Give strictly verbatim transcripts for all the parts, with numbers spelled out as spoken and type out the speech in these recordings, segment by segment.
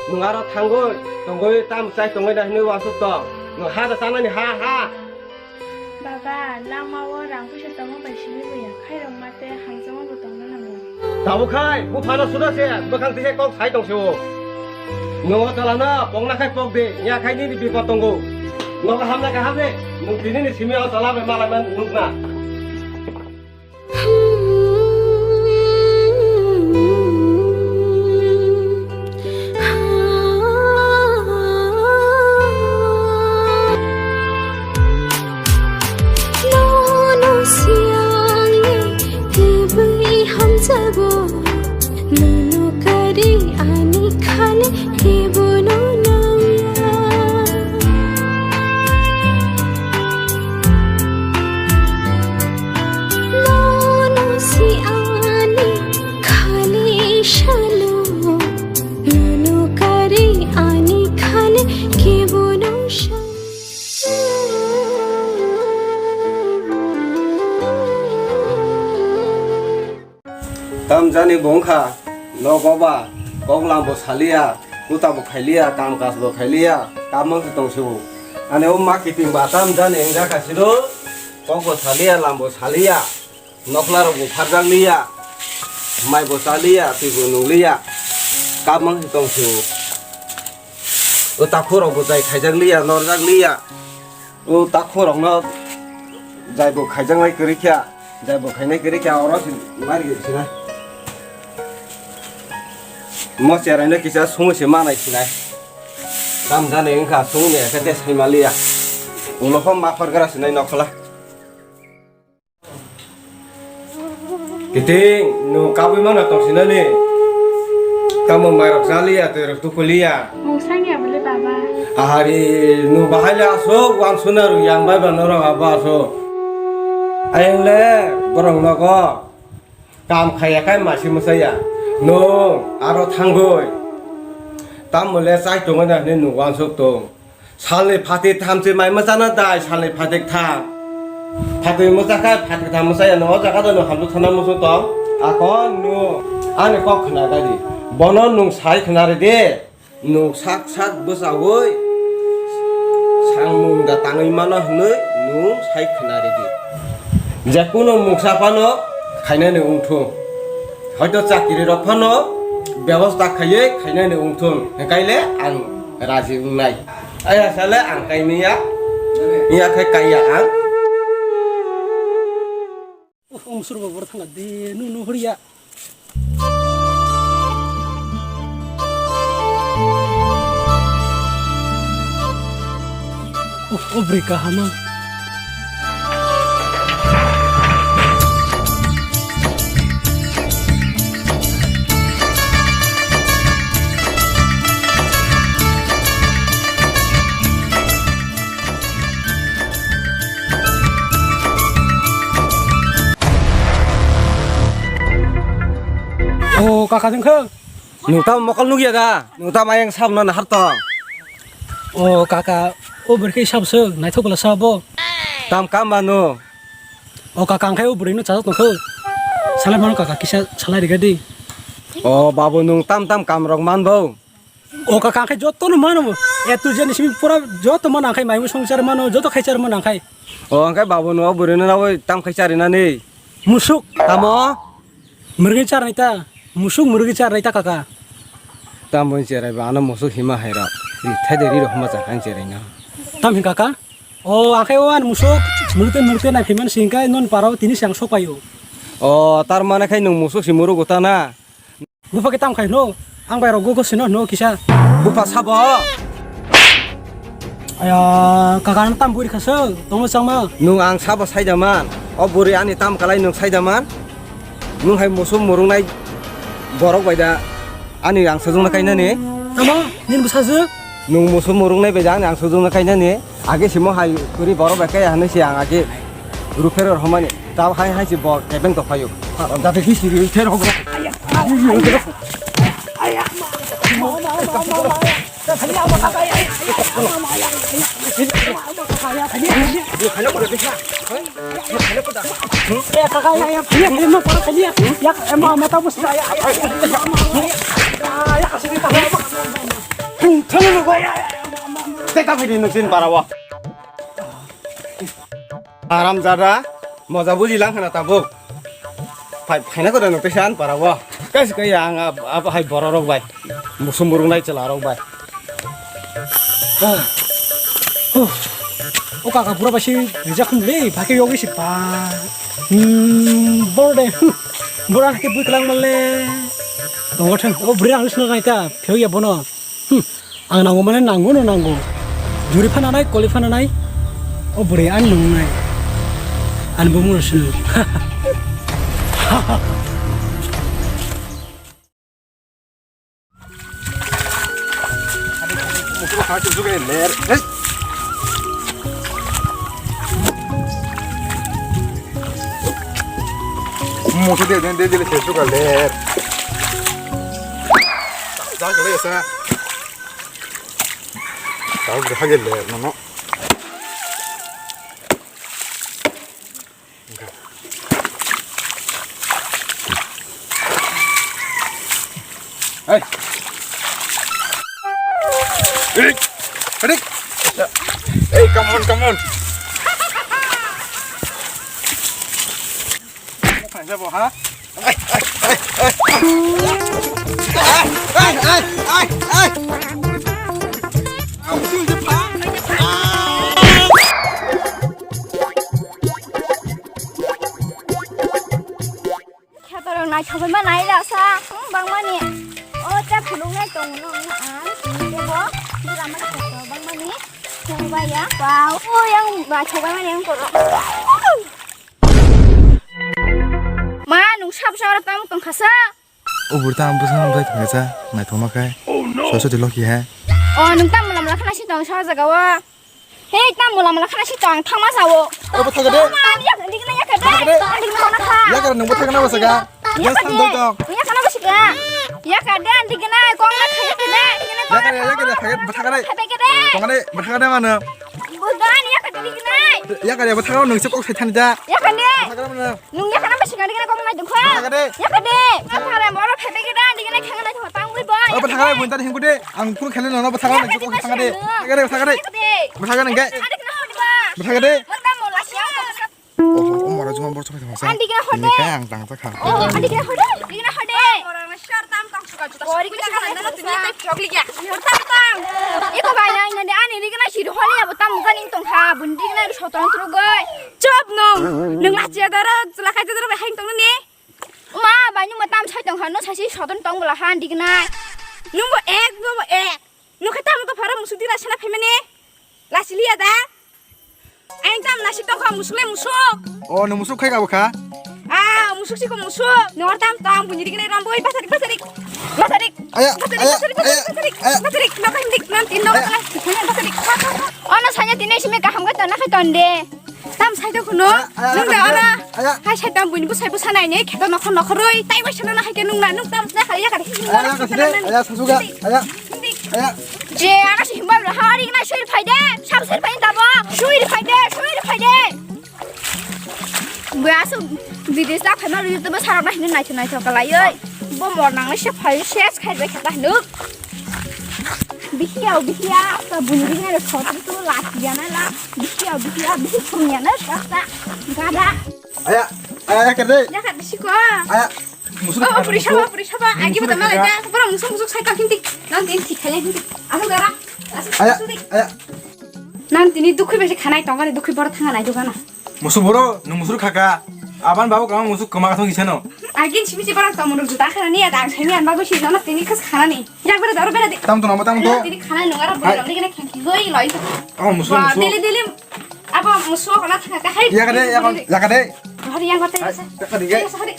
Nwng aro thangwi tongwi tam chai tongwi na hinwi uansuk tong. Nwng ha da chanani ha, ha. Baba, lama o rang puisa tongma bai simi buya. Khairok mate hamjakma bo tongna nango. Tabuk khai buphano suda se bwkhang tise kok sai tong se o. Nwng o chalano pokna khai pok de, ya khai nini bipod tongo. Nogo hamnai kaham de, nwng tini ni simi o chala bai malai man nukna. Nono siangni tebwi hamjago, nono kari ani khani kebono nangya. Nono si ani khani salo, nono kari ani khani kebono salo. Tamjani bo wngkha, nogo ba kok lam bo saliya, kuta bo khailiya, kam kaj bo khailiya, kamang se tong se o. Ani o ma kiting ba tamjani wngjakha siro, kok bo saliya, lam bo saliya, nokla rok bo pharjak liya, mai bo chaliya, twi bo nung liya, kamang se tong se o. O takhuk rok bo jai khaijak liya, norjak liya. O takhuk rok no jai bo khaijaknai kwrwi kha, jai bo khainai kwrwi kha, oro se mari sinai. Mo cherai no kisa sumui se manai sinai. Tamjani wngkha sumui ni khe te sai maliya. Ulo kho ma phar gra sinai nokhola. Kiting, nwng kabui mano tongsinani. Tamo mairok chaliya, twerok tukuliya. Mungsang ya bole baba. Ahari, nwng bahai le aswk, wansuna rw yang bai ba norok abo aswk. Ayang le, borok nogo. Kam khaiya khai masi mwsaya. Nwng aro thangwi. Tamo le chai tongwi na hwnwi nwng wansuk tong. Salni phatwi thamchi mai mwchana dai, salni phatwi tham. Phatwi mwchakha, phatwi tham mwchaya no, o jaga do no hamjwk thana muchung tong. Akon no, ani kok khna gadi. Bono nwng sai khna ridi. Nwng sak sak bwchaui samung da tangwi mano hwnwi nwng sai khna ridi. Jekunu mungsa phano khainani wngthung. Hoito chakiri rok phano bebosta khaiwi khainani wngthung. Hwnkhaile ang raji wngnai. Ai asale ang kaimiya. Iya khe kaiya ang. Uff, um, surbo bor thangla de, nu, nu huriya. Uff, o bwrwi kahama. O kaka, jeng khe. Nwng tamo mokol nukya da? Nwng tamo ayang sabno nahar tong? O kaka, o bwrwi khe sab se, naithok bwla sabo. Tam kam ba no? O kaka, ang khe o bwrwi no chajak tong khe. Salai mano kaka, kisa salai riga di. O babu, nwng tam tam kam rok man bo? O kaka, ang khe joto no mano. A to Z ni simi pura joto mano, ang khe mai mui songchar mano, joto khai char mano ang khe. O ang khe babu, no o bwrwi no nabo tam khai chari nani? Musuk. Tamo? Mwrwgwi charnai ta, musuk mwrwgwi charnai ta kaka. Tamo cherai ba ano musuk hima hai rok. Ri thai de ri rok huma cha khan cherai na. Tam hin kaka? O, ang khe o ani musuk mwrwgwi mwrwgwi nai phimani singkai non parao tini siang sok paio. O, tar mane khai nwng musuk si mwrwgo ta na? Bupha khe tam khai hwno? Ang bai rok go go sino hwno kisa. Bupha sabo? Aya, kaka ano tam buri khaswk, tongma changma. Nwng ang sabo saida man? O buri ani tam kalai nwng saida man? Nwng hai musuk murungnai borok bai da ani ang sojongno kainani? Tamo, nini bwsajwk? Nwng musuk murungnai bai da ani ang sojongno kainani? Age simo hai kwrwi borok bai kaya hwnwi se ang age rupheror homani. Tabo hai hai se bo kebeng tokphaio. Jate kisi rupheror. Teka phai di nung sin para o. Haram jada, moja buji lang khana tabuk. Phai, phaina kore nung teisa an para o. Kaisa kaya ang ab, ab hai borok rok bai. Musum burung nai chwla rok bai. O kaka pura basi rijak khum le, bhai khe yogi si ba. Hmm, bor de. Bor ang khe bui klang male. Tongo thang, o bri ang sino nai ta, pheo ya bono. Hmm, ang nango mane nango no nango. Juri phana nai, koli phana nai. O bri ang nung nai. Ang bo mura sino. Musu de de de de se suka ler. Jaga le sa. Tau de hage ler no no. Hey. Hey. Hey. Hey, come on, come on. Apa yang saya bawa, ha? Hey, hey, hey, hey. Hey, hey, hey, hey, hey. Aku tuh Jepang. Ah. Khetorok naithok bai manai rasa, hmm, bangmani. O cha phulung nai tong no, na, ah, tebo, bura ma kheto bangmani. Tong bai ya. Wow, o yang naithok bai mani ang koro. Ma, nung sab sab tam tong khasa. O burta ang bwsang bai thangsa, naithok ma khai. Soso de loki hai. O, nung tam lam la khana si tong sa jaga o. Hei, tam mula mula khana si tong thangma sao. Obo thaga de. Tama, yak, dik na yak de. Thaga de. Dik na na kha. Yak, nungbo thaga na wasa ga. Yak, yak de. Tong tong. Yak na wasa ga. Yak de, dik na kong na thaga de. Dik na kong na. Yak, yak, yak, thaga, thaga de. Thaga de. Thaga de, thaga de mano. Bugan yak de, dik na. Yak, yak, thaga nung se kok sai thani da. Yak de. Thaga de mano. Nung yak na wasa ga, dik na kong na dukha. Thaga de. Yak de. Thaga de, moro phe phe ga, dik na khang na thaga tang wi boy. Obo thaga de, bun ta hingku de. Ang kunu khele nono bwthago nang chukuk thangade. Thangade, thangade. Bwthago nang khe. Bwthago de. Oho, o mora juma bor chokhe thangsa. Andi kena hode. Ni khe ang tang ta kha. Oh, andi kena hode. Andi kena hode. Mora na shar tam tang suka juta. Iko bai na ina de ani ri kena shir holi abo tam ga ning tong kha. Bun ri kena soton trugoi. Chop nung. Nung la chia dara, la khai dara hai tong ni. Ma, bai nung ma tam sai tong kha. No sai si soton tong bla han ri kena. Nung bo ek, bo ek. Nokha tamo to pharo musuk di lasana phaimani. Lasiliya da. Ain tam nasi tongkha musuk le musuk. O, no musuk khai ka bokha. Ah, musuk si ko musuk. Nor tam tam bunyi dikne ram boi basarik, basarik. Basarik. Aya, basarik, aya, basarik, aya, basarik, aya. Basarik. Nokha dik nam tin nokha aya. Basarik. Ono sanya tine simi kaham ga tona khai tonde. Tam sai tong khunu. Aya, aya, nung da aya, ora. Aya. Hai sai tam buini bwsai bwsa nai ne kheto nokhor nokhoroi. Tai bai sana na hai ke nung na nung tam na khali ya kare. Aya, aya, kasire. Aya, sasuga. Aya. Aya. Je, ana si himba bla hari na sui phai de. Sab sui phai da bo. Sui phai de, sui phai de. Bwasuk bidesh ta phai ma ri to ba sarap na hin nai nai to kalai oi. Bo mor nang se phai ses khai de khata nuk. Bihiya, bihiya, ta buini bihina re khotri tu lati ya na la. Bihiya, bihiya, bihi thum ya na rasta. Gada. Aya, aya, kade. Ya ka bisi ko. Aya, musuk. Oh, puri saba, puri saba. Agi bata malai da. Bora musuk, musuk sai ka hinti. Nan din thik khala hinti. Asu gara. Asu, aya, asu di. Aya. Nan tini dukhi besi khanai tonga de dukhi bora thanga nai dukana. Musuk boro, nung musuk khaka. Aban babu kama musuk kama kathong isano. Agin simi si bara tamu ruk juta khana ni ada ang simi an babu si nono tini khas khana ni. Yak bera daro bera di. Tam to namo tam to. Tini khana nung ara bera ni kena khengki goi loi. Oh, musuk, musuk. Dili dili. Abo musuk kona thanga ka hai. Yak de, yak de. Hari yang kata sa. Yak de. Hari.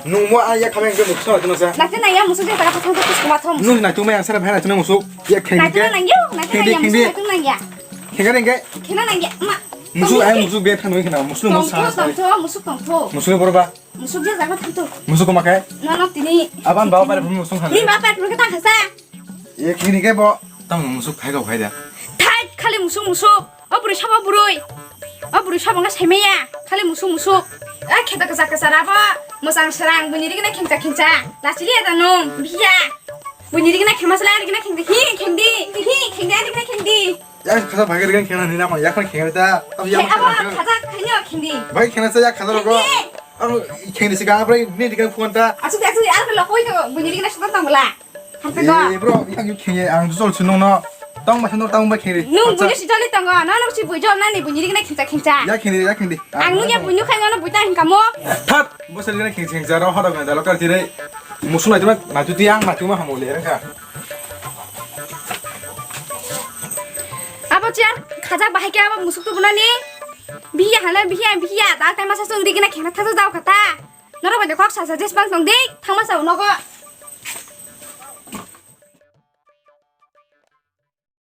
Nung mo aya khameng ke musuk to sa. Nate na ya musuk de ta ka thang to kuma thom. Nung na tu me yang sara bhai na tu musuk. Yak khengki. Nate na nang yo, nate na ya musuk nang ya. Khengki khengki. Khena nang ya ma. Musuk, ai musuk be thangwi khena, musuk musuk tongtho, sa, sa. Tongtho, musuk tongtho. Musuk borba. Musuk je jaga thangtho. Musuk koma khai? No, no, tini. Aban bawa pare musuk khana. Ni ba pare musuk tang khasa. Ye khini ke bo. Tamo musuk khai kau khai da. Thai khali musuk musuk. O buri sabo buri. O buri sabo nga semeya. Khali musuk musuk. A kheta kasa kasa rabo. Musang serang bunyi rikna khengcha khengcha. Lasili ada nung. Biya. Bunyi rikna khema sala rikna khengcha. Hi khengdi. Hi khengdi. Eh, khasa bhai rigan khena ni na ma yak khena ta. Ab yak Khe-, abo khena. Khajak khaino khindi. Bhai khena sa yak khasa rogo. Khindi. Ab khena si ga brai ni digan phone ta. Asu de asu ar lo koi to buini rigna sota tangla. Harta go. Eh, bro, yang yu khenya ang jol si nong no. Tang ma sano tang ba kheri. Nung buini si joli tongo. No no si bui jol nani buini rigna khincha khincha. Ya khindi, ya khindi. Ang nung ya buini khaino no bui ta hin kamo. That, bo sel rigna khincha khincha ro hoda gna dalo kar tire. Musu na tuma na tu tiang na tuma hamo le rang ka. Abo chair khajak bahai khe abo musuk tubunani. Bihiya hale bihiya bihiya dal tai masa sung rigna khena thasa jao khata. Norok bai kok sasa jes bang tong dei thangma sa nogo.